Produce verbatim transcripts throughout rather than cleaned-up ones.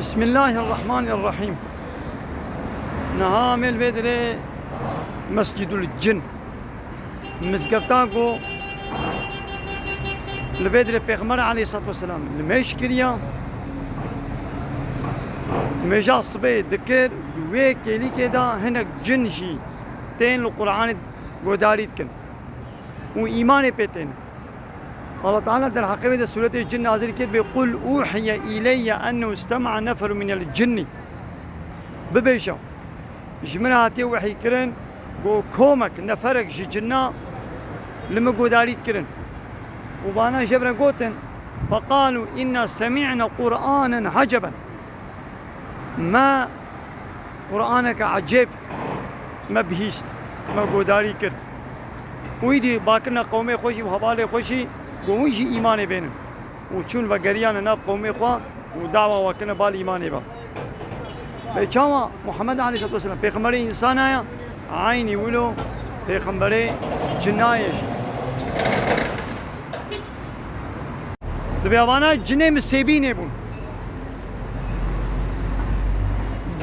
Bismillahirrahmanirrahim. Niha em ê li vê derê Mescidul Cin, mizgefta ku li vê derê Pêxember aleyhissalatu vesselam nimêj kiriya. Nimêja sibê dikir, di wê kêlîkê de hinek cin jî tên li Qur'anê godarî dikin û îmanê pê têne. Allah Teala derheqê wê de sûretê Cin nazil kir, bê: "Qul uhiye ileyye ennehu istema'a neferun minel cinni." Bibêje, ji min re hatiye wehî kirin, ku komek, neferek ji cinna li min godarî dikirin. Û vana ji hev re gotin, "Feqalu inna semi'na Qur'anen aceben." Me Qur'aneke ecêb me bihîst, me godarî kir. Û îdî ba kirine qewmê xwe jî û hevalê xwe jî, ku hûn jî îmanê bênin. Û çûn vegeriyane nav qewmê xwe û dawa we kirine bal îmanê be. Lê çawa Muhammed aleyhissalatu vesselam pêxemberê însana ye, eynî wilo pêxemberê cinna ye jî. Dibê evana cinê misêbînê bûn.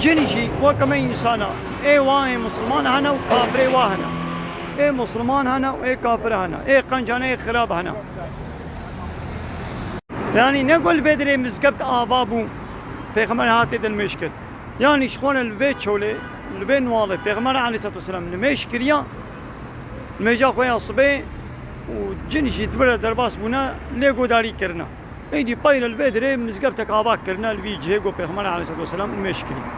Cin jî weke me însana, ê wa ê misilman hene û kafirê wa hene. Ê misilman hene û ê kafir hene. Ê qenc hene, ê xirab hene. Yanî ne ku li vê derê mizgebt ava bû, Pêxember hatê de nimêj kir. Yanî ji xwe re li vê çolê, li vê newalê Pêxember aleyhissalatu vesselam nimêj kiriya, nimêja xwe ya sibê û cin jî di vir re derbas bûne, lê godarî kirine. Êdî pey re li vê derê mizgeftek ava kirine li vî cihê ku Pêxember aleyhissalatu vesselam nimêj kirî.